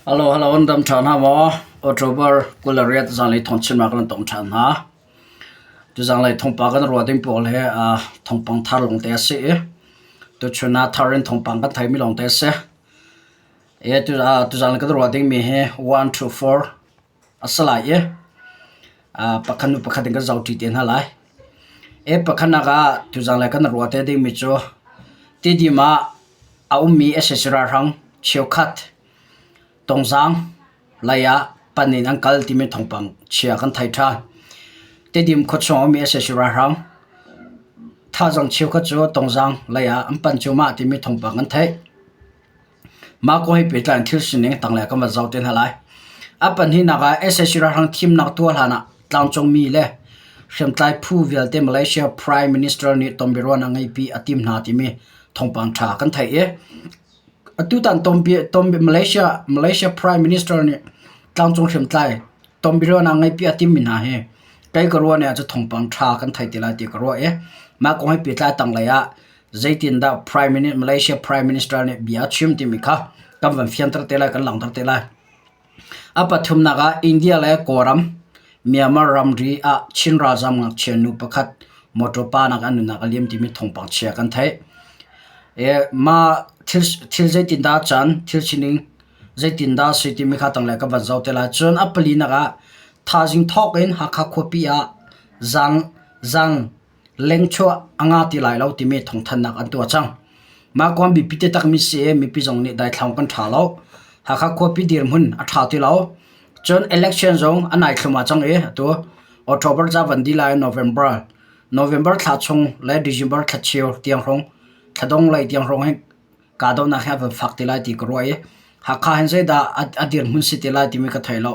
Hello, hello, an dam ṭhan hna maw? October 28 zanlei thawngchimnak kan tong ṭhan hna. Tu zanlei thawngpang kan ruah ding pawl hi thawngpang thar lawngte a si i tuchun ah thar in thawngpang kan theimi lawngte a si. I tu zanlei kan ruah dingmi hi 1 to 4 a si lai i pakhat hnu pakhat in kan zohṭi te hna lai. I pakhatnak ah tu zanlei kan ruah te dingmi cu Tidim ah a ummi sac ralhrang cheukhat Tongzaang lei ah pan in an kal timi thawngpang chia kan thei ṭhan. Tidim khuachung a ummi sac ralhrang thazaang cheukhat cu Tongzaang lei ah an pan cuahmah timi thawngpang kan theih. Mah kong he pehtlai in thil sining tanglei kan van zoh te hna lai. A pahnihnak ah sac ralhrang thimnak tuah hlan ah tlangcungmi le hriamtlai phu vialte Malaysia Prime Minister nih tonbiaruahnak ngeihpi a tim hna timi thawngpang ṭha kan theih i atutan Malaysia Malaysia Prime Minister nih tlangcung hriamtlai tonbiaruahnak ngeihpi a timmi hna hi kei ka ruah ning ahcun thawngpang ṭha kan thei te lai ti ka ruah i mah kong he pehtlai tanglei ah zeitindah Prime Minister Malaysia Prime Minister nih bia a chim timi kha kan van fianter te lai kan langhter te lai. A pathumnak ah India le Kawlram Myanmar ramri ah Chin ralzam ngakchia nu pakhat motor panak an nunnak a liam timi thawngpang chia kan theih. E, ma thil thil zeitindah caan thil sining zeitindah si timi kha tanglei ka van zoh te lai. Cun a palinak ah thazing thawk in Hakha khuapi ah zang zang lengchuah a nga ti lai lo timi thawngthanhnak an tuah cang. Mah kuan biapi te takmi si i mipi zong nih daithlang kan ṭha lo. Hakha khuapi dirhmun a ṭha ti lo. Cun election zong a nai thluahmah cang i atu October ca van dih lai November November thla chung le December thla cheu tiang hrawng thladong lei tiang hrawng hi kahdohnak hi a van fak ti lai ti ka ruah i Hakha hin zeidah a dirhmun si ti lai timi ka thei lo.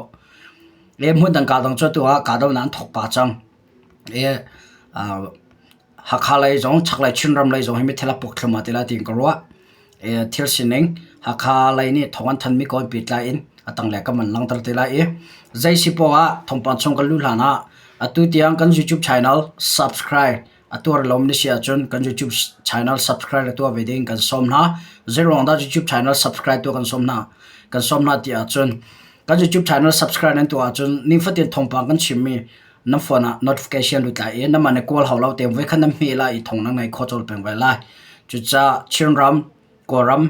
Le hmun dang kaa dang cu atu ah kahdohnak an thawk pah cang. Hakha lei zong chaklei Chinram lei zong hi mithil a puk thluahmah ti lai tiin ka ruah. Thil sining Hakha lei nih thawng an thanmi ko an pehtlai in a tanglei kan van langhter te lai i zei si poah ah thawngpang chung kan luh hlan ah atu tiang kan YouTube channel subscribe a tuar lomi na si ahcun kan YouTube channel subscribe le tuah ve ding kan sawm hna. Zeiruang dah YouTube channel subscribe tuah kan sawm hna? Kan sawm hna ti ahcun kan YouTube channel subscribe nan tuah ahcun nifatin thawngpang kan chimmi Na phone ah notification lut lai i namah na kawl hau lo te voikhat na hmeh lai i thong na ngei kho colh peng ve lai. Cucaah Chinram, Kawlram,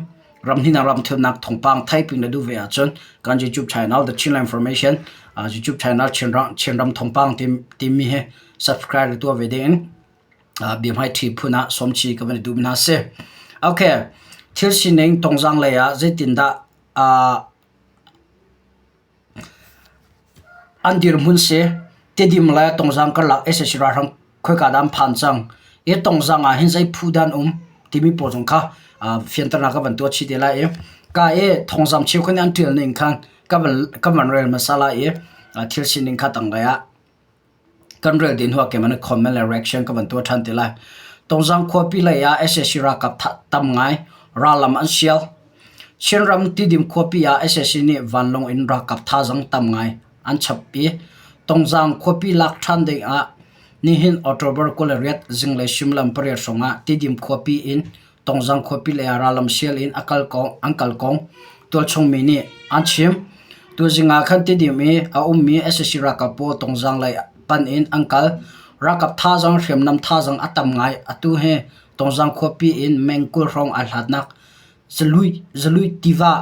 ramhnih ram thilnak thawngpang theiping na duh ve ahcun kan YouTube channel The Chinland Information YouTube channel Chinram Chinram thawngpang timi hi subscribe tuah ve ding in biahmaiṭhi phun ah sawmchi ka van i duh hna si. Okay, thil sining tongzang lei ah zeitindah An dirhmun si. Tidim le Tongzaang karlak sac ralhrang khoika dah an phan cang i Tongzaang ah hin zei phu dah an um timi pawl zong kha fianternak ka van tuah chih te lai i ka i thawngzam cheukhat nih an ṭial ning khan ka van rel hmasa lai i thil sining kha tanglei ah Kan rel dih hnuah keimah nih comment le reaction ka van tuah ṭhan te lai. Tongzang khuapi lei ah sac ralkap tam ngai rallam an sial. Chinram Tidim khuapi ah sac nih vanlawng in ralkap thazaang tam ngai an chap i Tongzang khuapi lak ṭhan ding ah nihin October 28 zinglei suimilam pariat hrawng ah Tidim khuapi in Tongzang khuapi lei ah rallam sial in a kal kong, an kal kong tualchung mi nih an chim. Tuzing ah khan Tidim i a ummi sac ralkap pawl Tongzang lei pan in an kal. Ralkap thazaang hriamnam thazaang a tam ngai. Atu hi Tongzang khuapi in meng 20 hrawng aa hlatnak Zalui, Zalui tiva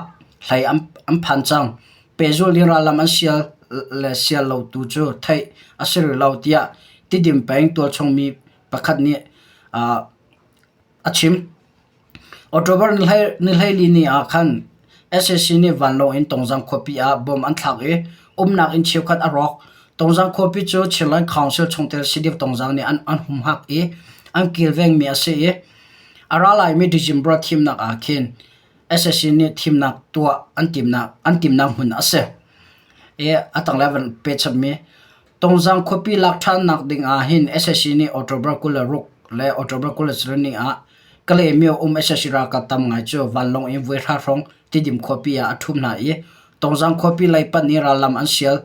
hlei an, an phan cang. Pehzulh in rallam an sial le sial lo tu cu theih a si rih lo tiah Tidim peng tualchung mi pakhat nih a chim. October ni hleili ni ah khan sac nih vanlawng in Tongzang khuapi ah bomb an thlak i umnak inn cheukhat a rawk. Tongzang khuapi cu Chinland Council chungtel CDF Tongzang nih an humhak i an kilvengmi a si i a ra laimi December thimnak ah khin sac nih thimnak tuah an timnak hmun a si. I a tanglei van pehchapmi Tongzang khuapi lak ṭhannak ding ah hin sac nih October 26 le October 24 ni ah Kalaymyo um sac ralkap tam ngai cu vanlawng in voi hra hrawng Tidim khuapi ah a ṭhum hna i Tongzang khuapi lei panh i rallam an sial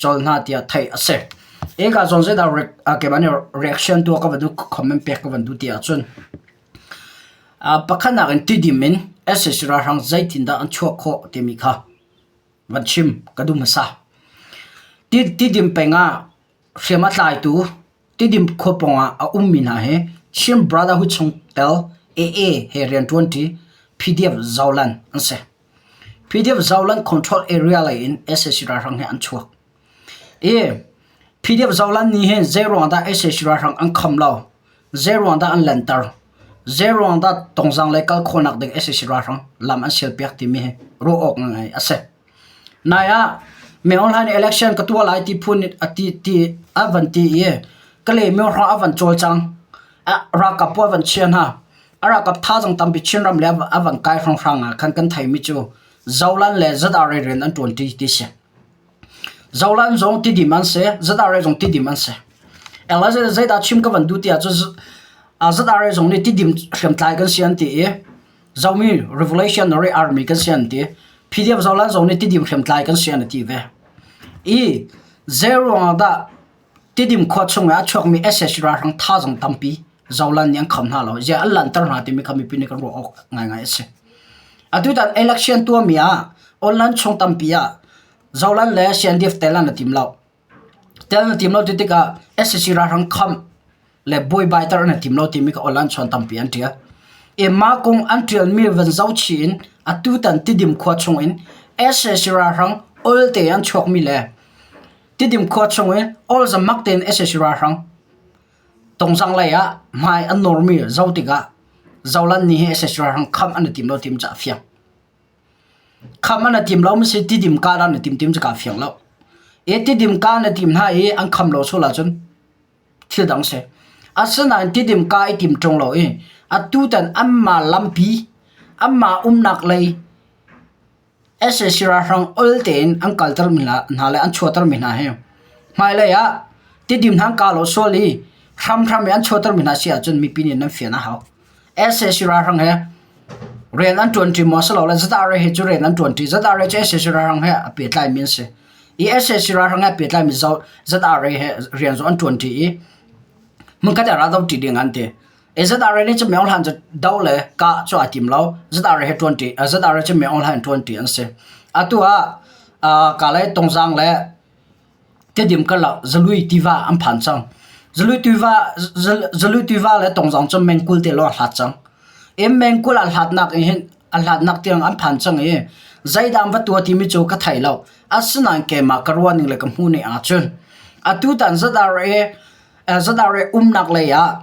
colh hna tiah theih a si. Eka zawn zeidah keimah nih reaction tuah ka van duh, comment pek ka van duh ti ahcun pakhatnak in Tidim in sac ralhrang zeitindah an chuah khawh timi kha. Van chim ka duh hmasa. Tidim peng ah hriam a tlaitu Tidim khua pawng ah a ummi hna hi Chin Brotherhood chungtel AA he rianṭuanṭi PDF Zoland an si. PDF Zoland control area lei in sac ralhrang hi an chuak. I PDF Zoland nih hin zeiruang dah sac ralhrang an kham lo, zeiruang dah an lanter, zeiruang dah Tongzang lei kal khawhnak ding sac ralhrang lam an sialpiak timi hi ruah awk ngai a si. Nai ah Min Aung Hlaing nih election ka tuah lai ti phun a ti ti a van ti i Kalay myo hrawng a van cawlcang. Ralkap pawl a van chia hna. A ralkap thazaang tampi Chinram le a van kai hrawnghrang ah khan kan theimi cu Zolan le ZRA rian an ṭuanṭi ti si. Zolan zong tidim an si, ZRA zong tidim an si. Elijah zeidah chim ka van duh ti ahcun ZRA zong nih tidim hriamtlai kan si an ti i Zomi Revolutionary Army kan si an ti. PDF Zolan zong nih tidim hriamtlai kan si an ti ve. I zeiruang ah dah Tidim khua chung ah a chuakmi sac ralhrang thazaang tampi Zolan nih an kham hna lo. Ziah an lanhter hna timi kha mipi nih kan ruah awk ngaingai a si. Atutan election tuahmi ah online chung tampi ah Zolan le CNDF tel an i tim lo. Tel an i tim lo ti tikah sac ralhrang kham le buaibai ter an i tim lo timi kha online chuan tampi an ṭial. I mah kong an ṭialmi van zohchih in atutan Tidim khua chung in sac ralhrang olte an chuakmi le Tidim khua chung i awlzammak tein sac ralhrang Tongzang lei ah hmai an nawrmi zoh tikah Zolan nih hi sac ralhrang kham an i tim lo tim cu a fiang. Kham an i tim lo si Tidim kah an i tim tim cu kaa fiang lo. I Tidim kah an i tim hna i an kham lo sual ahcun thil dang si. Asinain Tidim kah i tim ṭung lo i atutan anmah lampi, anmah umnak lei Sac ralhrang ol tein an kaltermi hna le an chuahtermi hna hi hmailei ah Tidim hna an kah lo sual i hramhram in an chuahtermi hna si ahcun mipi nih nan fian a hau. Sac ralhrang he rian an ṭuanṭi maw silole ZRA he cu rian an ṭuanṭi. ZRA cu sac ralhrang he a pehtlaimi an si. I sac ralhrang he a pehtlaimi ZRA he rian zong an ṭuanṭi i hmunkhat ah raldoh ṭi ding an ti. ZRA nih cun Myo Hlan cu do le kah cu aa tim lo. ZRA he ṭuanṭi, ZRA cu Myo Hlan ṭuanṭi an si. Atu ah Kalay Tongzang le Tedim karlak Zalui tiva an phan cang. Zalui tiva, Zalui tiva le Tongzang cu meng 20 te lawng a hlat cang. I meng 20 a hlatnak in hin a hlatnak tiang an phan cang i zeidah an va tuah timi cu ka thei lo. Asinain keimah ka ruah ning le ka hmuh ning ahcun atutan ZRA ZRA umnak lei ah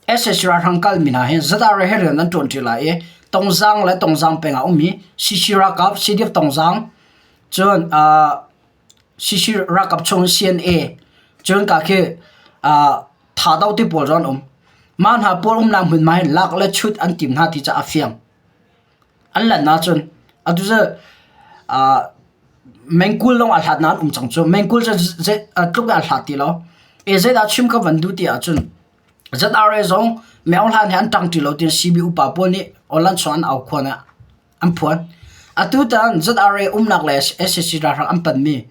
Sac ralhrang kalmi hna hi ZRA he rian an ṭuanṭi lai i Tongzang le Tongzang peng ah a ummi CC ralkap, CDF Tongzang, cun CC ralkap chung CNA, cun ka khi Thado ti pawl zong an um. Mah hna pawl umnak hmunhma hi lak le chut an tim hna ti caah a fiang. An lanh ahcun atu cu mengkul lawng aa hlat nain um cang cu. Mengkul cu tluk in aa hlat ti lo. E zeidah chim ka van duh ti ahcun ZRA zong Myo Hlan he an ṭang ṭi lo tiin CB upa pawl nih Awlan chung an aukhuan ah an phuan. Atu tan ZRA umnak le sac ralhrang an panmi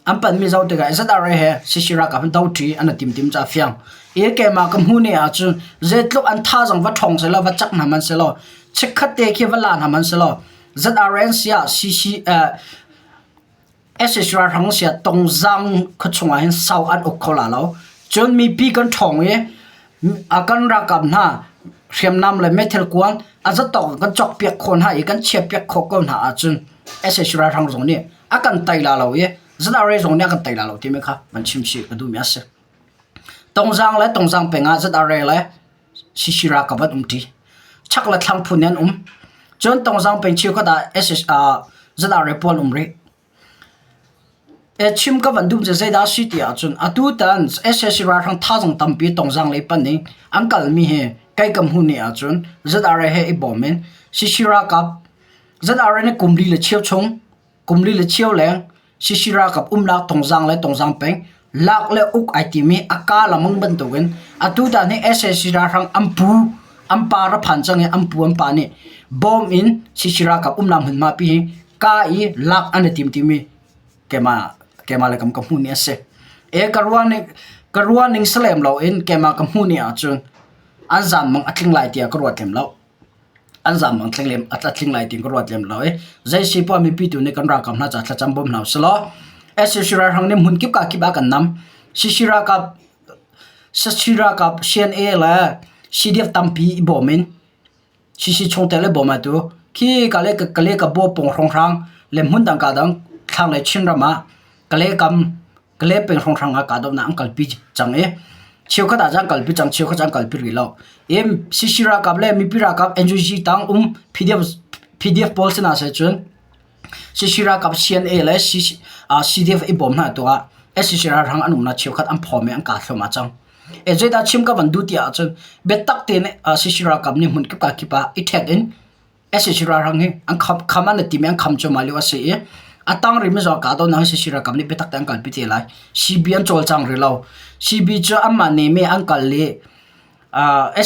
An panmi zoh tikah ZRA he CC ralkap an doṭi an i timtim cu a fiang. I keimah ka hmuh ni ahcun zeitluk an thazaang va ṭhawng sehlaw va cak hna hmanh sehlaw chikkhat te khi va la hna hmanh sehlaw ZRA an si ah CC sac ralhrang si ah Tongzang khuachung ah hin sau an uk kho la lo. Cun mipi kan ṭhawng i a kan ralkap hna hriamnam le meithal kuan a zatawk in kan cawkpiak khawh hna i kan chiahpiak khawh ko hna ahcun sac ralhrang zong nih a kan tei la lo i ZRA zong nih a kan tei la lo timi kha van chim chih ka duhmi a si. Tongzang le Tongzang peng ah ZRA le CC ralkap an um ṭi. Chak le thlang phun in an um. Cun Tongzang peng cheukhat ah SS, uh, ZRA pawl um rih. E chim ka van duh cu zeidah a si ti ahcun atutan sac ralhrang thazaang tampi Tongzang lei pan i an kalmi hi kei ka hmuh ni ahcun ZRA he i bawm in CC ralkap ZRA nih kum li le cheu chung kum li le cheu leng CC ralkap umnak Tongzang le Tongzang peng lak le uk ai timi a ka lamang bantukin atutan hi sac ralhrang an pu an pa ra phan cang i an pu an pa nih bawm in CC ralkap umnak hmunhma pi hi ka i lak an i tim timi keimah keimah le kam ka hmuh ni a si. E ka ruah ning ka ruah ning salem lo in keimah ka hmuh ni ahcun an zan mang a tling lai tiah ka ruat lem lo. An zaam ang tling lem a tling lai tiin ka ruat lem lo i zei si poah mipi tu nih kan ralkap hna ca thlacam bawm hna usih law SAC ralhrang nih hmun kip ka kip ah kan nam. CC ralkap CC ralkap CNA le CDF tampi i bawm in CC chungtel i bawm atu khi ka le ka le ka baw pawng hrawnghrang le hmun dang ka dang thlanglei Chinram ah Kale kam Kale peng hrawnghrang ah kahdohnak an kalpi cang i cheukhat ah cun an kalpi cang cheukhat cu an kalpi rih lo. I CC ralkap le mipi ralkap NUG tang um PDF PDF pawl sin ah seh cun CC ralkap CNA le CDF i bawm hna tu ah SCC ralhrang an umnak cheukhat an phawm i an kah thluahmah cang. E zeidah chim ka van duh ti ahcun biatak tein CC ralkap nih hmun kip ka kip ah i ṭhek in SAC ralhrang hi an kham kham an timi an kham cuahmah lio a si i a tang rihmi zong kahdohnak hi SAC ralkap nih biatak tein an kalpi te lai. CB an cawlcang rih lo. CB cu anmah neme an kal i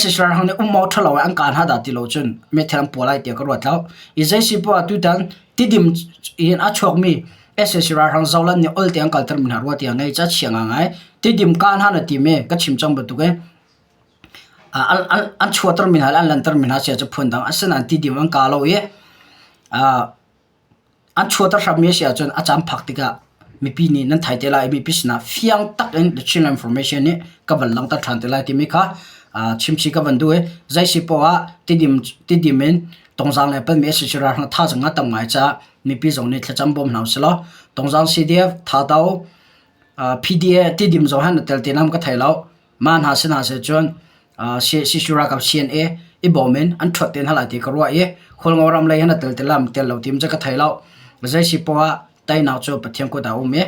SAC ralhrang nih um awk ṭhalo in an kah hna dah ti lo cun meithal an puah lai tiah ka ruat lo. I zei si poah tutan Tidim in a chuakmi SAC ralhrang zohlan nih olte an kaltermi hna rua tiah ngei ca chia ngai. Tidim kah hna na timi ka chim cang bantuk in An chuahtermi hna le an lantermi hna sia cu phundang asinain tidim an kaa lo i an chuahter hrammi a si ahcun a caan phak tikah mipi nih nan thai te lai i mipi sinah fiang tak in the Chin information nih ka van langhter ṭhan te lai timi kha chimchih ka van duh i zei si poah ah tidim tidim in Tongzaang le panmi a si ralhrang thazaang a tam ngai caah mipi zong nih thlacam bawm hna usih law Tongzaang CDF Thado PDA tidim zong han na tel te nam ka thei lo. Mah hna si hna seh cun Sishu ralkap CNA i bawm in an ṭhuat te hna lai ti ka ruah i Hualngo ram lei hin a tel ti lam tel lo tim cu ka thei lo. Zei si poah ah teinak cu Pathian kut ah a um i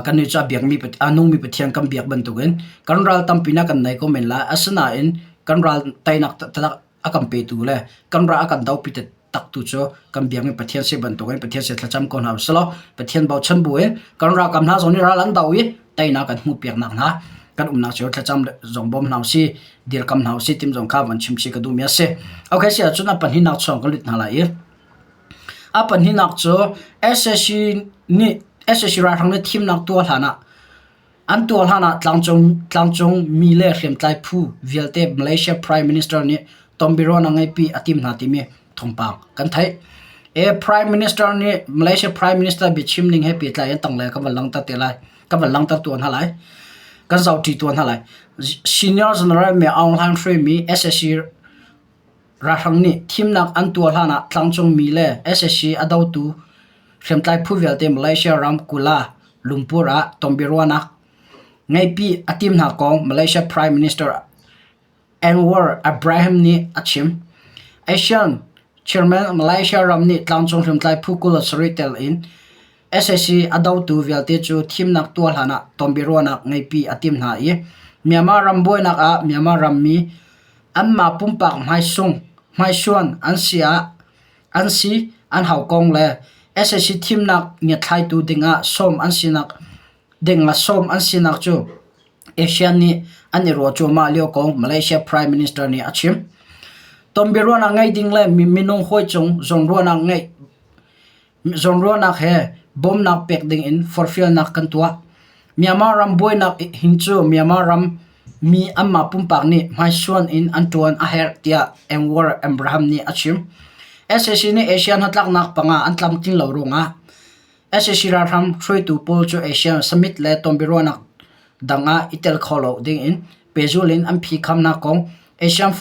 kannih cu a biakmi a nungmi Pathian kan biak bantukin kan ral tampi na kan nei ko men lai. Asinain kan ral teinak taktak a kan petu le kan ral a kan dopi taktu cu kan biakmi Pathian si bantukin Pathian sin thlacam ko hna usih law Pathian bochan bu in kan ralkap hna zong nih ral an do i teinak kan hmuhpiaknak hna kan umnak cio thlacam zong bawm hna usih dirkam hna usih tim zong kha van chimchih ka duhmi a si. Okay si ahcun a pahnihnak chung kan lut hna lai i a pahnihnak cu SAC nih SAC ralhrang nih thimnak tuah hlan ah An tuah hlan ah tlangcung, tlangcung mi le hriamtlai phu vialte Malaysia Prime Minister nih tonbiaruahnak a ngeihpi a tim hna timi thawngpang kan theih. E Prime Minister nih Malaysia Prime Minister biachim ning he pehtlai in tanglei ka van langhter te lai. Ka van langhter tuan hna lai. Kan zohṭi tuan hna lai. Senior General Min Aung Hlaing hruaimi SAC Ralhrang nih thimnak an tuah hlan ah tlangcung mi le sac a dotu hriamtlai phu vialte Malaysia ram Kuala Lumpur ah tonbiaruahnak ngeihpi a tim hna kong Malaysia Prime Minister Anwar Ibrahim nih a chim. ASEAN Chairman Malaysia ram nih tlangcung hriamtlai phu 27 tel in Sac a dotu vialte cu thimnak tuah hlan ah tonbiaruahnak ngeihpi a tim hna i Myanmar ram buainak ah Myanmar rammi anmah pumpak hmaisung hmaisuan an si ah an si an hau kong le sac thimnak ngiatthlaitu dingah sawm an sinak dingah sawm an sinak cu ASEAN nih an i ruah cuahmah lio kong Malaysia Prime Minister nih a chim. Tonbiaruahnak ngeih ding le minung hawi cung zawnruahnak ngeih Zawnruahnak he bawmnak pek dingin forhfialnak kan tuah. Myanmar ram buainak hin cu Myanmar ram mi anmah pumpak nih hmaisuan in an ṭuan a herh tiah Anwar Abraham nih a chim. Sac nih Asia hnatlaknak panga an tlamtling lo ruangah sac ralhrang hruaitu pawl cu Asia summit le tonbiaruahnak dang ah i tel kho lo dingin pehzulh in an phikhamnak kong Asian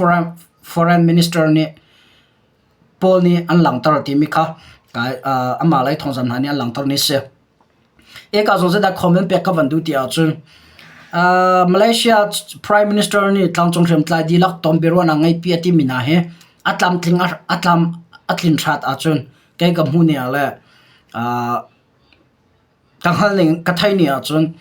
Foreign Minister nih Paul nih an langhter timi kha amah lei thawngzam hna nih an langhter ni si. Eka zong zeidah comment pek ka van duh ti ahcun Malaysia Prime Minister nih tlangcung hriamtlai dihlak ton biaruahnak ngeihpi a timi hna hi a tlamtling a tlam a tlin hrat ahcun kei ka hmuh ning ah le ka hngalh ning ka theih ning ahcun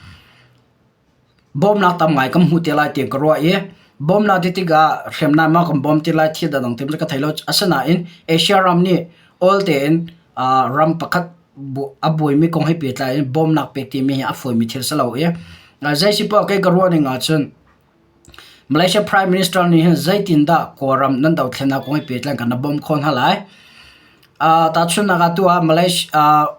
Bawmnak tam ngai kan hmu te lai ti ka ruah i bawmnak ti tikah hriamnam ah kan bawm ti lai thil dangdang ti ka thei lo. Asinain Asia ram nih awl tein ram pakhat a buaimi kong he pehtlai in bawmnak pek timi hi a fawimi thil si lo i zei si poah kei ka ruah ning ahcun Malaysia Prime Minister nih hin zeitindah Kawlram nan dothlennak kong he pehtlai kan bawm khawh hna lai. Tahchunhnak ah tu ah Malaysia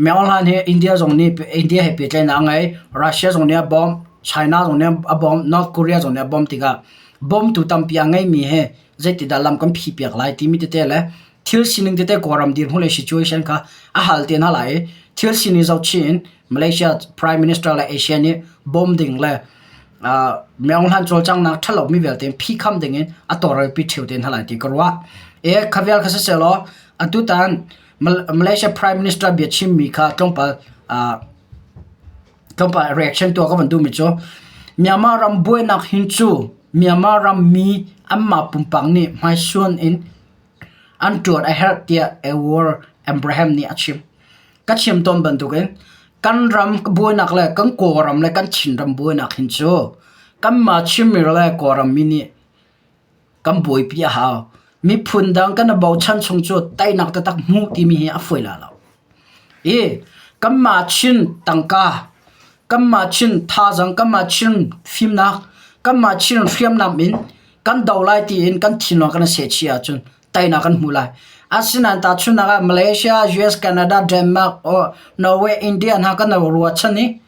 Myohlan hi India zong nih India he pehtlaihnak a ngei. Russia zong nih a bawmh, China zong nih a bawmh, North Korea zong nih a bawmh tikah bawmtu tampi a ngeimi hi Zeitidah lam kan phih piak lai timi tete le thil sining tete Kawlram dirhmun le situation kha a hal te hna lai i thil sining zohchih in Malaysia Prime Minister le Asia nih bawm ding le Myo Hlan cawlcanghnak ṭhalomi vialte phihkham ding in a tawlrelpi ṭheo te hna lai ti ka ruah. E kha vial kha sisehlaw atutan Malaysia Prime Minister biachimmi kha tlawmpal tlawmpal reaction tuah ka van duhmi cu Myanmar ram buainak hin cu Myanmar ram mi anmah pumpak nih hmaisuan in an ṭuan a herh tiah Ewar Abraham nih a chim. Ka chim tawn bantukin kan ram buainak le kan Kawlram le kan Chinram buainak hin cu kanmah Chinmi le Kawlram mi nih kan buaipi a hau. Miphun dang kan i bochan chung cu teinak taktak hmuh timi hi a fawi lai lo. I kanmah Chin tangka, kanmah Chin thazaang, kanmah Chin fimnak, kanmah Chin hriamnam in kan do lai tiin kan thinlung kan i sehchih ahcun teinak kan hmu lai. Asinain tahchunhnak ah Malaysia, US, Canada, Denmark, or Norway, India hna kan ruahchan i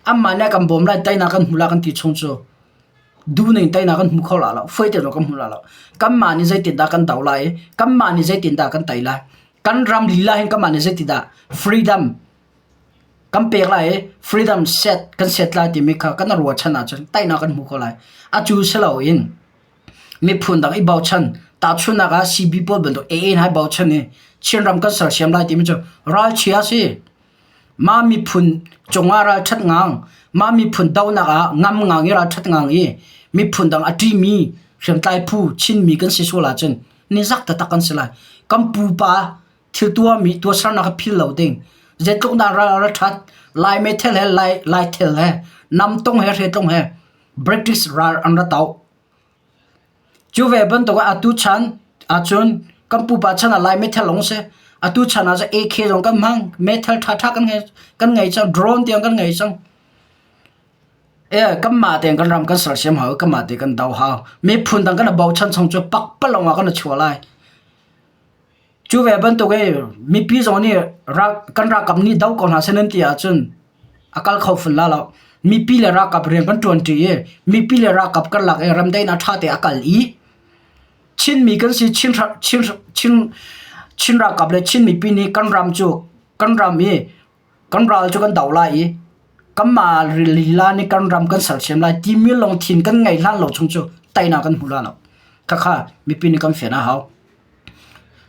anmah nih a kan bawm lai, teinak kan hmu lai kan ti chung cu duhning teinak kan hmu kho la lo, fawi tein kan hmu la lo. Kanmah nih zeitindah kan do lai i kanmah nih zeitindah kan tei lai. Kan ram lila hin kanmah nih zeitindah freedom kan pek lai i freedom set kan set lai timi kha kan ruahchan ahcun teinak kan hmu kho lai. Acu si loin Miphun dang i bochan, tahchunhnak ah CB pawl bantuk AA hna i bochan i Chinram kan sersiam lai timi cu ralchia a si. Mah miphun cungah ralṭhat ngang, mah miphun dohnak ah ngam ngang i ralṭhat ngang i miphun dang a ṭimi hriamtlai phu Chinmi kan si sual ahcun nizak taktak kan si lai. Kan pupa thil tuahmi tuahsernak kha philh lo ding. Zeitluk dah ral a ṭhat, Lai meithal he Lai, Laithil he, namtung he hretlung he British ral an ra toh. Cu ve bantuk ah atu chan ahcun kan pupa chan ah Lai meithal lawng si. Atu chan ah cun AK zong kan hmang. Meithal ṭhaṭha kan ngei, kan ngei cang. Drone tiang kan ngei cang. E, kanmah tein kan ram kan sersiam hau, kanmah tein kan do hau. Miphun dang kan i bochan chung cu pakpalawng ah kan i chuah lai. Cu ve bantuk i mipi zong nih kan ralkap nih do ko hna seh nan ti ahcun a kal kho fun la lo. Mipi le ralkap rian kan ṭuanṭi i mipi le ralkap karlak i remdaihnak ṭha te a kal i Chinmi kan si Chin, Chin, Chin, Chin ralkap le Chin mipi nih kan ram cu kan ram i kan ral cu kan do lai i kanmah lila nih kan ram kan sersiam lai timi lungthin kan ngeih hlan lo chung cu teinak kan hmu la lo. Khakha mipi nih kan fian a hau.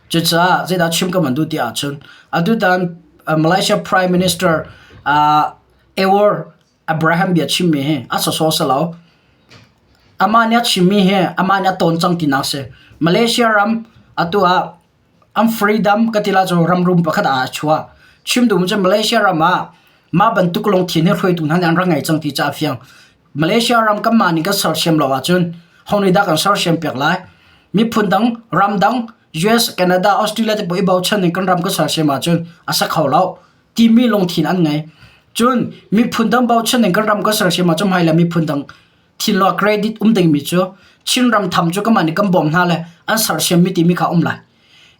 Cucaah zeidah chim ka van duh ti ahcun atutan Malaysia Prime Minister uh, Ewar Abraham bia chimmi hi a sawsawh si lo. Amah nih a chimmi hi amah nih a tawn cang tinak si. Malaysia ram atu ah an freedom ka ti la cu ram rum pakhat ah a chuah. Chim duhmi cu Malaysia ram ah mah bantuk lungthin hi hruaitu hna nih an rak ngei cang ti ca a fiang. Malaysia ram kanmah nih kan sersiam lo ahcun ho nih dah kan sersiam piak lai? Miphun dang, ram dang, US, Canada, Australia te pawl i bochan in kan ram kan sersiam ahcun a sa kho lo timi lungthin an ngei. Cun miphun dang bochan in kan ram kan sersiam ahcun hmailei miphun dang thinlung ah credit um dingmi cu Chinram tham cu kanmah nih kan bawm hna le an sersiammi timi kha um lai.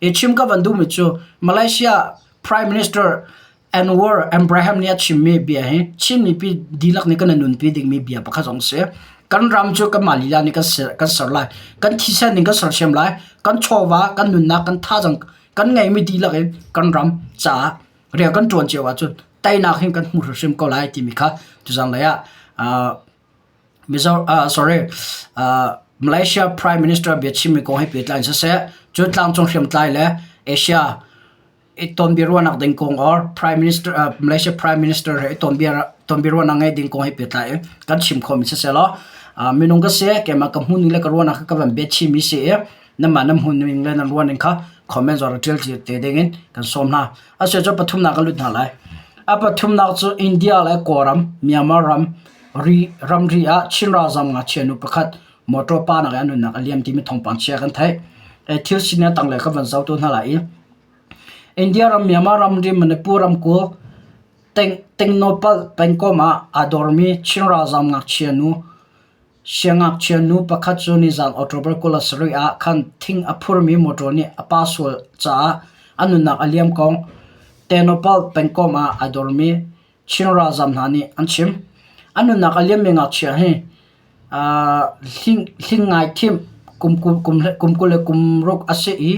I chim ka van duhmi cu Malaysia Prime Minister Anwar Abraham nih a chimmi bia hi Chin mipi dihlak nih kan i nunpi dingmi bia pakhat zong a si. Kan ram cu kanmah lila nih kan ser, kan ser lai. Kan thisen in kan sersiam lai. Kan chawva, kan nunnak, kan thazaang kan ngeihmi dihlak in kan ram caah rian kan ṭuan cio ahcun teinak hin kan hmu hrimhrim ko lai timi kha tuzan lei ah uh, Mizo, uh, sorry, uh, Malaysia Prime Minister biachimmi kong he pehtlai in siseh, cu tlangcung hriamtlai le Asia i tonbiaruahnak ding kong or Prime Minister uh, Malaysia Prime Minister he i tonbia tonbiaruahnak ngei ding kong he pehtlai in kan chim khomi siseh law uh, minung ka si keimah ka hmuhning le ka ruahnak ka van biachimmi si i nanmah nan hmuhning le nan ruahning kha comment zong rak ṭial te ding in kan sawm hna. Ase cu pathumnak ka lut hna lai. A pathumnak cu India le Kawlram, Myanmar ram ri ramri ah Chin ralzam ngakchia nu pakhat motor pa nak i a nunnak a liam timi thawngpang chia kan theih. Thil sining a tanglei ka van zoh tu hna lai i India ram, Myanmar ramri, Manipur ramkulh, Tengnopal pengkomh ah aa dormi Chin ralzam ngakchia nu Siangngakchia nu pakhat cu nizan October 27 ah khan thing a phurmi motor nih a pa sual caah a nunnak a liam kong Tenopal pengkomh ah aa dormi Chin ralzam hna nih an chim. A nunnak a liammi ngakchia hi hling ngai thim. kum 26 a si i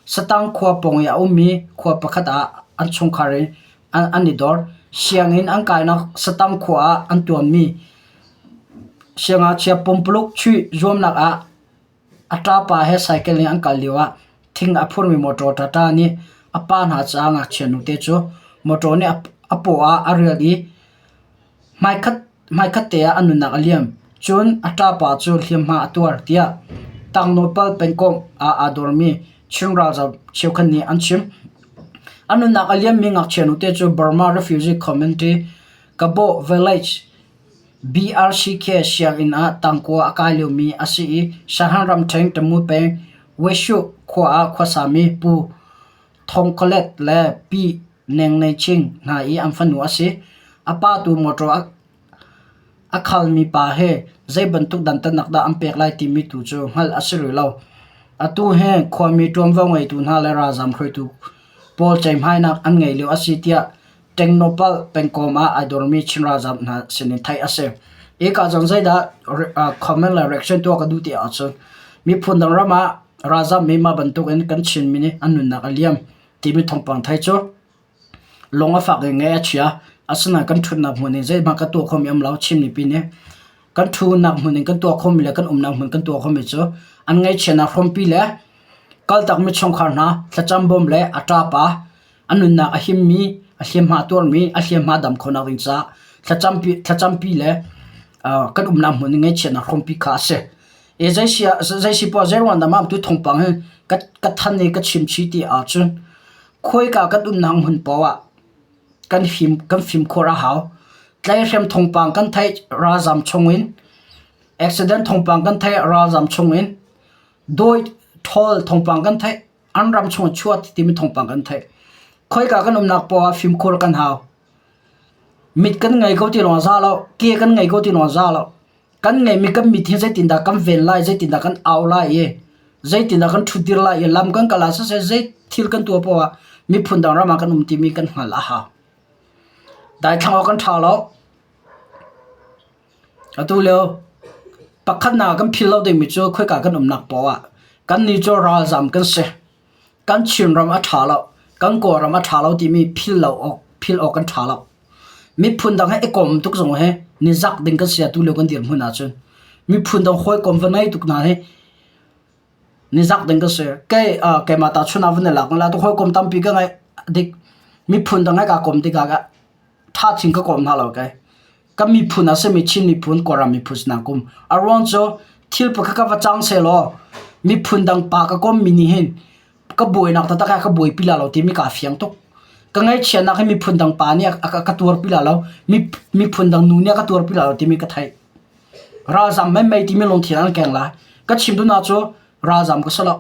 Satang khua pawng i a ummi khua pakhat ah an chungkhar in an i dor. Sianginn an kainak Satang khua ah an ṭuanmi siangngakchia pumpuluk chuih zuamnak ah A ṭapa he cycle in an kal lioah thing a phurmi mawṭaw Tata nih a pa hna caah ngakchia nute cu mawṭaw nih a paw ah a rial i hmaikhat te ah a nunnak a liam. Cun a ṭapa cu hliamhma a tuar tiah Tangnawpal pengkomh ah aa dormi Chin ralzaam cheukhat nih an chim. A nunnak a liammi ngakchia nute cu Burma Refugee Community Kabaw Village BRCK sianginn ah tangkua a kai liomi a si i Shan ramṭhen Tamu peng Weshu khua ah khuasami Pu Thawng Khaw le Pi Neng Nei Ching hna i an fanu a si. A pa tu mawṭaw a khalmi pa he zei bantuk dantatnak dah an pek lai timi tu cu hngalh a si rih lo. Atu hi khuami ṭuanvo ngeitu hna le ralzaam hruaitu pawl ceihmainak an ngei lio a si tiah Tenghnawpalh pengkawm ah ai dormi Chin ralzaam hna sinin theih a si. Hika zong zeidah comment le reaction tuah ka duh ti ahcun miphun dang ram ah ralzaam mi mah bantukin kan Chinmi nih an nunnak a liam timi thawngpang thei cu lung a fak i ngaih a chia. Asinain kan ṭhutnak hmun in zeihmanh kan tuah khomi um lo Chin mipi nih. Kan ṭhunak hmun in kan tuah khomi le kan umnak hmun kan tuah khomi cu an ngaihchiatnak hrawmpi le kaltakmi chungkhar hna thlacam bawm le a ṭapa A nunnak a himmi, a hliamhma a tuarmi, a hliamhma dam khawhnak ding caah thlacampi le kan umnak hmun i ngaihchiatnak hrawmpi kha a si. E zei si poah zeiruang dah mah tu thawngpang hi ka than i ka chim chih ti ahcun khuaika kan umnak hmun paoh ah kan fim kan fimkhur a hau. Tlaihhrem thawngpang kan theih ralzam chungin, accident thawngpang kan theih ralzam chungin, dawi ṭhawl thawngpang kan theih an ram chung ah chuah timi thawngpang kan theih. Khoika kan umnak poah ah fimkhur kan hau. Mit kan ngei ko ti lawng a za lo, ke kan ngei ko ti lawng a za lo. Kan ngeimi kan mit hi zeitindah kan ven lai, zeitindah kan au lai i zeitindah kan ṭhutdir lai i lam kan kal ah siseh zei thil kan tuah poah ah miphun dang ram ah kan um timi kan hngalh a hau. Daithlang awk kan ṭha lo. Atu lio pakhatnak kan philh lo dingmi cu khoika kan umnak poah ah kannih cu ralzam kan si. Kan Chinram a ṭha lo, kan Kawlram a ṭha lo timi philh lo awk philh awk kan ṭha lo. Miphun dang he i kom tuk zong hi nizak ding kan si atu lio kan dirhmun ahcun. Miphun dang hawikom va nei tuk hna hi nizak ding kan si. Kei keimah tahchunh ah van i lak la tu hawikom tampi ka ngeih dik. Miphun dang he kaa kom tikah ṭha chin ka kom hna lo kei. Kan miphun a simi Chin miphun, Kawlram miphun si kum. A ruang cu thil pakhat ka va cang sehlaw miphun dang pa ka kommi nih hin ka buainak taktak ah ka buaipi la lo timi kaa fiang tuk. Ka ngaihchiatnak hi miphun dang pa nih a ka tuarpi la lo, miphun dang nu nih a ka tuarpi la lo timi ka theih. Ralzam menmei timi lungthin an keng lai. Ka chim duhnak cu ralzam ka si lo.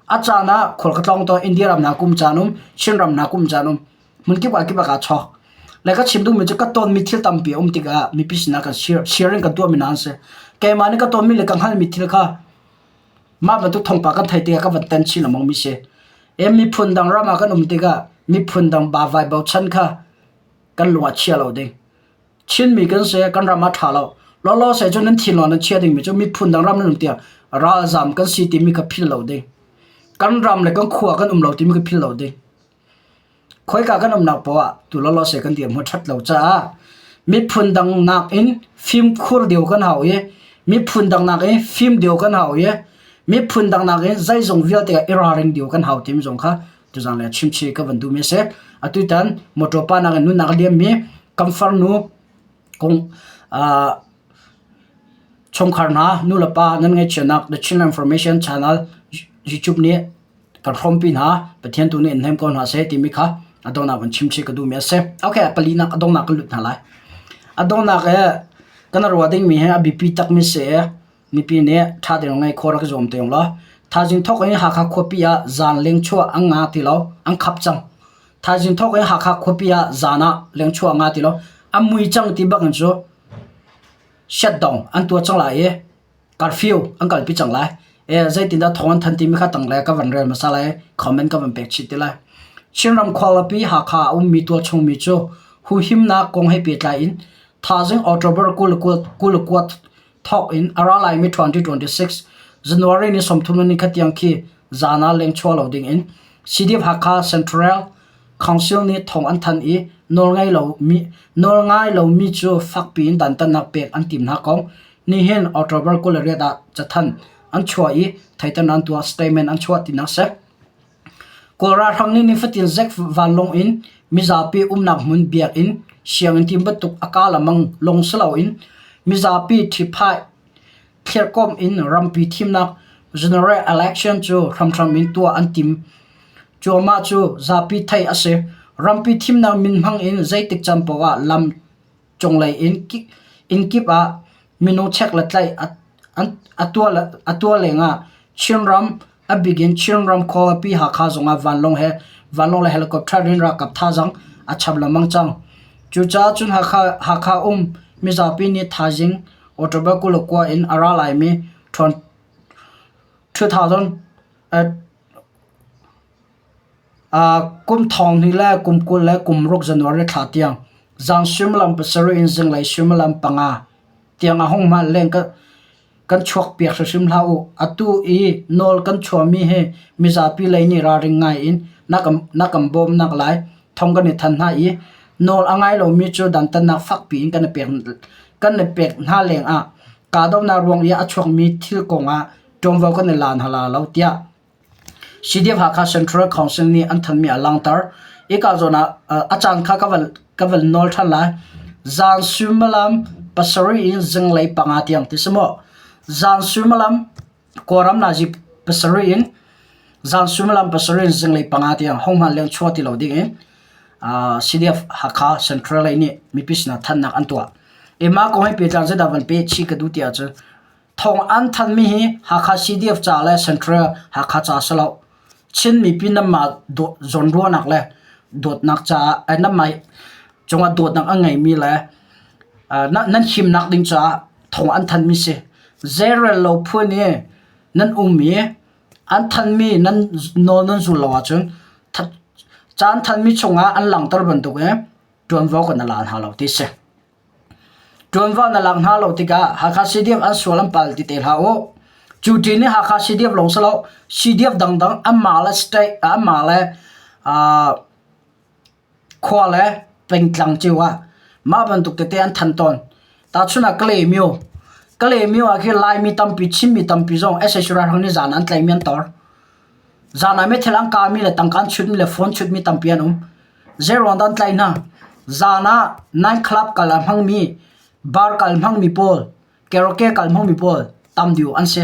A caan ah khual ka tlawng tawn India ram hna kum caan um, Chin ram hna kum caan um. Hmunkip ah kip ah kaa chawk. Le ka chim duhmi cu ka tonmi thil tampi a um tikah mipi sinah kan share, sharing kan tuahmi hna an si. Keimah nih ka tonmi le ka hngalhmi thil kha mah bantuk thawngpang kan theih tikah ka van ten chin lengmangmi si. E miphun dang ram ah kan um tikah miphun dang bavai bochan kha kan lung ah chia lo ding. Chinmi kan si, kan ram ah ṭha lo. Lawlaw se cu nan thinlung nan chia dingmi cu miphun dang ram nan um tiah ralzam kan si timi kha philh lo ding. Kan ram le kan khua kan um lo timi kha philh lo ding. Khoika kan umnak poah ah tu lawlaw se kan dirhmun ṭhat lo caah miphun dang nakin fimkhur deuh kan hau i miphun dang nakin fim deuh kan hau i miphun dang nakin zeizong vialte ah i ralring deuh kan hau timi zong kha tuzaan le chimchih ka van duhmi a si. Atutan motor pa nakin nunnak a liammi kan farnu kong chungkhar hna nulepa nan ngaihchiatnak The Chin Information Channel YouTube nih kan hrawmpi hna Pathian tu nih in hnem ko hna seh timi kha a donghnak van chim chih ka duhmi a si. Okay, palinak a donghnak kan lut hna lai. A donghnak he kan ruah dingmi he a biapi takmi si i mipi nih ṭha tein ngai khawh rak i zuam te law. Thaizing thawk in Hakha khuapi ah zan lengchuah an nga ti lo, an khap cang. Thaizing thawk in Hakha khuapi ah zan ah lengchuah nga ti lo. A mui cang ti bak in cu shutdown an tuah cang lai i curfew an kalpi cang lai. E zeitindah thawng an thanh timi kha tang le ka van rel hmasa lai comment ka van pek chih te lai. Chinram khualipi Hakha a ummi tualchungmi cu huhimnak kong he pehtlai in thaizing October 29 thawk in a ra laimi 2026. January ni 30 ni khat tiang khi zan ah lengchuah lo ding in CDF Hakha Central Council nih thawng an thanh i nawlngai lomi cu fakpi in dantatnak pek an tim hna kong nihin October 28 ah cathanh an chuah i theihternak an tuah statement an chuah tinak a si. Kawl ralhrang nih nifatin zek vanlawng in mizapi umnak hmun biakinn, sianginn ti bantuk a ka lamang lawng si loin mizapi ṭhiphaih thlirhkomh in rampi thimnak general election cu hramhram in tuah an tim cuahmah cu zapi theih a si. Rampi thimnak min hmang in zeitik caan paoh ah lam cunglei inn kip ah minung chek le tlaih a tuah lengah Chinram, a bik in Chinram khualipi Hakha zongah vanlawng he vanlawng le helicopter in ralkap thazaang a chap lengmang cang. Cucaah cun Hakha, Hakha um mizapi nih thaizing October 29 in a ra laimi 2000 Kum thong hnih le kum 20 le kum ruk January thla tiang zan suimilam pasarih in zinglei suimilam panga tiang a hung hman leng kan chuakpiak hrimhrim hlah u. Atu i nawl kan chuahmi hi mizapi lei nih ralring ngai in na kan bawmnak lai thong kan i thanh hna i nawl a ngai lomi cu dantatnak fakpi in kan i pek kan i pek hna lengah kahdohnak ruang i a chuakmi thil kongah ṭuanvo kan i la hna la lo tiah CDF Hakha Central Council nih an thanmi a langhter. Hika zawn ah a caan kha ka van, ka van nawl ṭhan lai. Zan suimilam pasarih in zinglei panga tiang ti si maw? Zan suimilam Kawlram nazi pasarih in zan suimilam pasarih in zinglei panga tiang hohmanh leng chuah ti lo ding in CDF Hakha Central lei nih mipi sinah thannak an tuah. Ima kong hi pehtlai zeidah van pe chih ka duh ti ahcun Thawng an thanmi hi Hakha CDF ca le Central Hakha ca si lo. Chin mipi nanmah zawnruahnak le dawtnak caah nanmah cungah dawtnak a ngeimi le nan himnak ding caah thawng an thanmi si. Zeirel lo phun i nan um i an thanmi nan nawl nan zul lo ahcun ca an thanmi chungah an langhter bantuk i ṭuanvo kan la hna lo ti si. Ṭuanvo na lak hna lo tikah Hakha CDF an sual an pal ti te hlah u. Cu ṭin nih Hakha CDF lawng si lo, CDF dangdang anmah le state, anmah le khua le pengtlang cio ah mah bantuk tete an than tawn. Tahchun ah Kalaymyo. Kalaymyo ah khin Laimi tampi, Chinmi tampi zong sac ralhrang nih zan an tlaihmi an tor. Zan ah meithal an kahmi le tangka an chutmi le phone chutmi tampi an um. Zeiruang dah an tlaih hna? Zan ah night club kal a hmangmi, bar kal hmangmi pawl, karaoke kal hmangmi pawl tam deuh an si.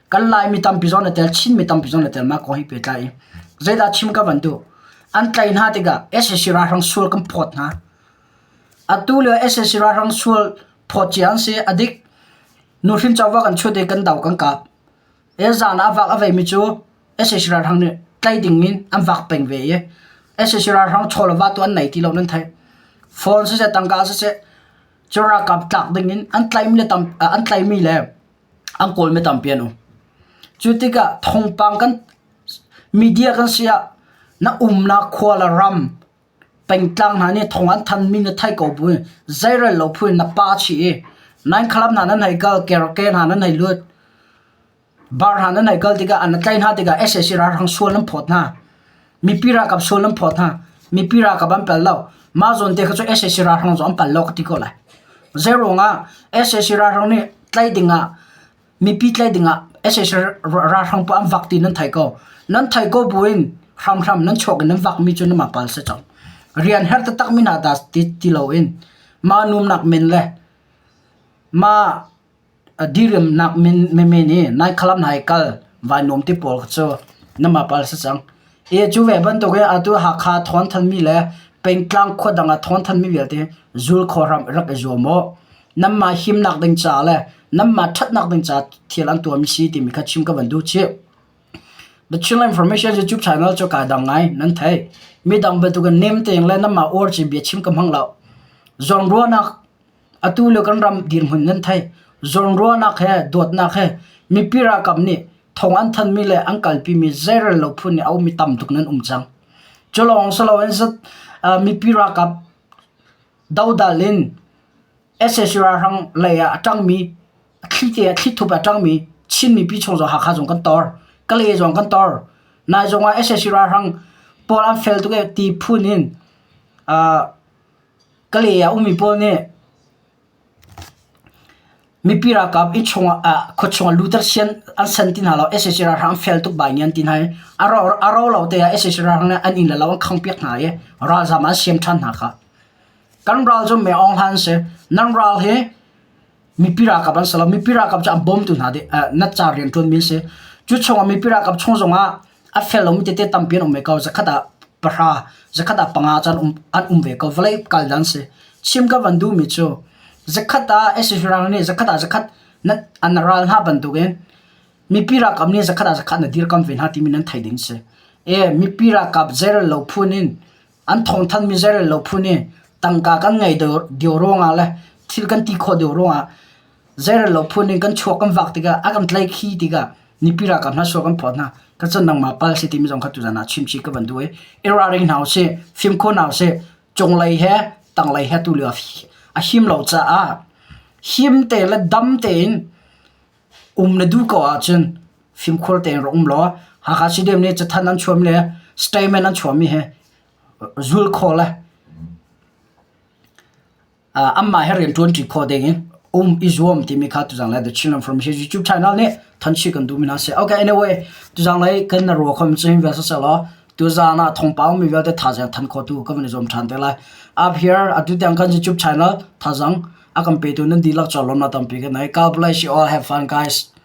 Kan Laimi tampi zong an i tel, Chinmi tampi zong an i tel mah kong hi pehtlai i. Zeidah chim ka van duh? An tlaih hna tikah sac ralhrang sual kan phawt hna. Atu lio sac ralhrang sual phawt cia an si. A dik. Nuhrin covo kan chut i kan do kan kap. He zan ah a vak a veimi cu sac ralhrang nih tlaih ding in an vak peng ve i sac ralhrang chaw le va tu an nei ti lo nan theih. Phone siseh tangka siseh cu ralkap tlak ding in an tlaihmi le tam an tlaihmi le an kawlmi tampi an um. Cu tikah thawngpang kan media kan si ah na umnak khua le ram Pengtlang hna nih thong an thanmi na theih ko buin zeirel lo phu in na pa chih i nine club hna nan hei kal, karaoke hna nan hei lut, bar hna nan hei kal tikah an tlaih hna tikah sac ralhrang sual nan phawt hna. Mipi ralkap sual nan phawt hna. Mipi ralkap an pel lo. Mah zawn te kha cu sac ralhrang zong an pal lo ka ti ko lai. Zeiruang ah sac ralhrang nih tlaih ding ah Mipi tlaih dingah sac ralhrang pawl an vak ti nan thei ko. Nan thei ko buin hramhram nan chuak i nan vakmi cu nanmah pal si cang. Rian her taktakmi hna dah ti, ti loin mah numnak min le mah diriamnak min menmen i nai khalam hna i kal vai nuam ti pawl cu nanmah pal si cang. I cu ve bantuk in atu Hakha thawn thanmi le pengtlang khua dang ah thawn thanmi vialte zul kho ram rak i zuam u. Nanmah himnak ding caah le nanmah ṭhatnak ding caah thil an tuahmi si timi kha chim ka van duh chih. The Chinland Information YouTube channel cu kaa dang ngai nan thei. Midang bantukin nem tein le nanmah uar ci bia chim ka hmang lo. Zawnruahnak atu lio kan ram dirhmun nan thei. Zawnruahnak he dawtnak he mipi ralkap nih thong an thanmi le an kalpimi zeirel lo phun nih a ummi tam tuk nan um cang. Cu lawng si loin mipi ralkap dodal in sac ralhrang lei ah a ṭangmi, a thli te ah thlithup a ṭangmi. Chin mipi chung zong Hakha zong kan tor. Kalay zong kan tor. Nai zong ah sac ralhrang pawl an fel tuk ee ti phun in Kalay ah ummi pawl nih mipi ralkap innchung ah khuachung ah luter sian an san ti hna lo. Sac ralhrang an fel tuk bai nih an ti hna i a ro lo te ah sac ralhrang nih an inn le lo an khangpiak hna i ralzam ah an siam ṭhan hna kha. Kan ral cu me Aung Hlan a si. Nan ral hi mipi ralkap an si lo. Mipi ralkap cu an bawmtu hna dih na ca rianṭuanmi an si. Cu chungah mipi ralkap chung zongah a fel lomi tete tampi an um ve ko. Zakhat ah pahra, zakhat ah panga cu an um ve ko. Vawlei kal dan si. Chim ka van duhmi cu zakhat ah sac rang nih zakhat ah zakhat an ral hna bantukin mipi ralkap nih zakhat ah zakhat na dirkam ve hna timi nan theih ding si. E mipi ralkap zeirel lo phun in An thawngthanhmi zeirel lo phun i tangka kan ngei deuh ruangah le thil kan ti khawh deuh ruangah zeirel lo phun in kan chuak kan vak tikah a kan tlaihkhih tikah mipi ralkap hna sual kan phawt hna. Ka cun nangmah pal si timi zong kha tuzan ah chimchih ka van duh i i ralring hna usih, fimkhur hna usih. Cunglei he tanglei he tulio a him lo caah him te le dam tein um na duh ko ahcun fimkhur tein rak um law Hakha CDM nih cathanh an chuahmi le statement an chuahmi hi zul khawh le anmah he rian ṭuanṭi khawh ding in um i zuam timi kha tuzang lai The Chin Information YouTube channel nih thanchi kan duhmi hna si. Okay, anyway, tuzang lai kan na ruah khom cu hin vial siseh law tuzan ah thawngpang mi vialte thazaang than khawtu ka van i zuam ṭhan te lai. Up here atu tiang kan YouTube channel thazaang a kan petu nan dihlak cu lawmnak tampi kan nei. God bless you all. Have fun guys.